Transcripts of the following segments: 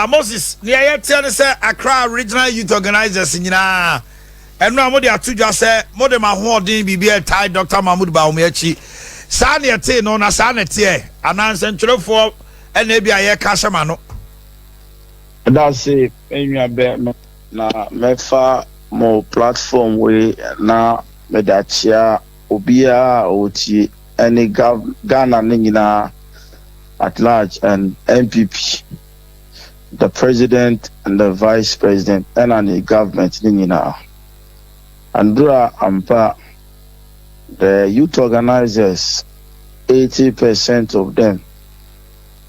Moses, nea yɛteɛ ne sɛ Accra Regional Youth Organizers nyinaa ɛno a mode ato dwa sɛ mode mo ahoɔden biribi ɛtae Dr. Mahmood Bawumia akyi. Saa ne ɛtee no na saa ne teɛ anaa nsɛntwerɛfoɔ ɛna ebi a yɛka hyɛ ma no? That's me nua bɛ na mɛfa mo platform wei na mede akyea obiara a ɔtie ɛne Ghana ne nyinaa at large and NPP, the president and the vice president, ɛna ne government ne nyinaa. Andura ampa, the youth organizers, 80% of them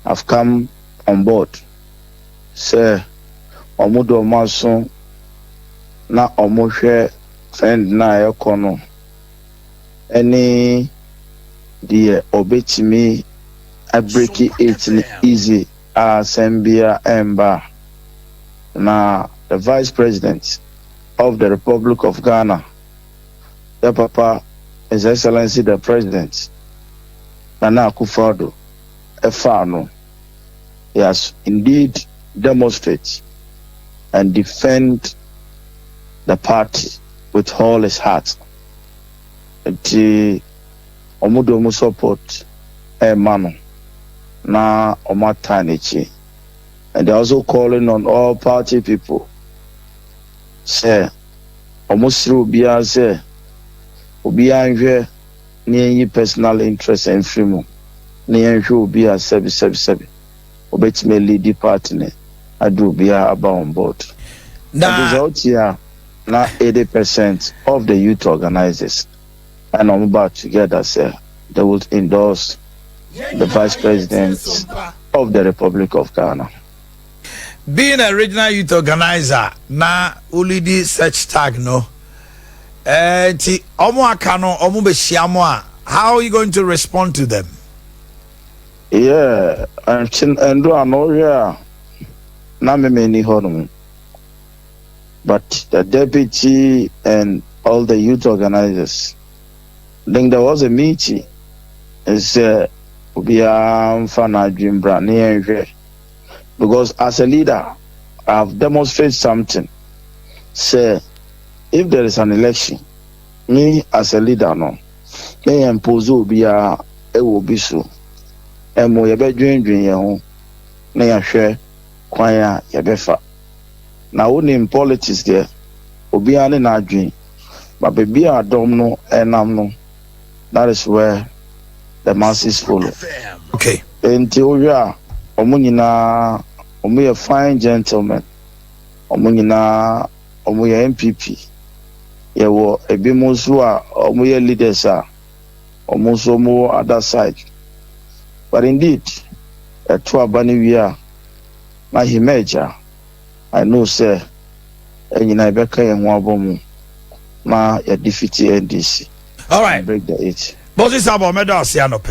have come on board sɛ ɔmo de ɔmo aso na ɔmo hwɛ trend na ɛkɔ no ɛne deɛ ɔbɛtumi abreak eight no easy a asɛm bia ɛmba. Na the Vice President of the Republic of Ghana, the papa, His Excellency the President Nana Akufo-Addo, ɛfa no, he has indeed demonstrate and defend the party with all his heart. Nti ɔmo de ɔmo support ɛɛma no na ɔmo ata n'akyi, and they are also calling on all party people sɛ ɔmo srɛ obiara sɛ obiara nhwɛ na yɛnyi personal interest mfiri mu na yɛnhwɛ obi a sɛbi sɛbi sɛbi obetumi lead party ne ade obiara aba on board. Na ɛdi sɛ ɔte a na 80% of the youth organizers ɛna ɔmo ba together sɛ they will endorse the Vice President of the Republic of Ghana. Being a regional youth organizer na wolead such tag no, nti ɔmo aka no ɔmo bɛhyia mo a, how are you going to respond to them? Yeah, ndo a na ɔhwɛ a na meme ni hɔ nom, but the deputy and all the youth organizers, I think there was a meeting sɛ obiara mfa n'adwene bra ne yɛnhwɛ, because as a leader I have demonstrated something sɛ if there is an election, me as a leader no me yɛn impose obiara ɛwɔ obi so. Ɛmo yɛbɛdwendwen yɛn ho na yɛahwɛ kwan a yɛbɛfa. Na wonim politics deɛ, obiara ne n'adwen ba beebi a dɔm no ɛnam no, that is where the masses follow. Nti wohwɛ a, ɔmo nyinaa ɔmo yɛ fine gentlemen, ɔmo nyinaa ɔmo yɛ NPP. Yɛwɔ ebinom nso a ɔmo yɛ leaders a ɔmo nso ɔmo wɔ other side, but indeed ɛto aba no wie a na emerge a, I know sɛ ɛnyinaa yɛbɛka yɛn ho abɔ mu na yɛdefeat NDC All right. and break the eight. Moses Abo, mɛda ase anɔpɛ.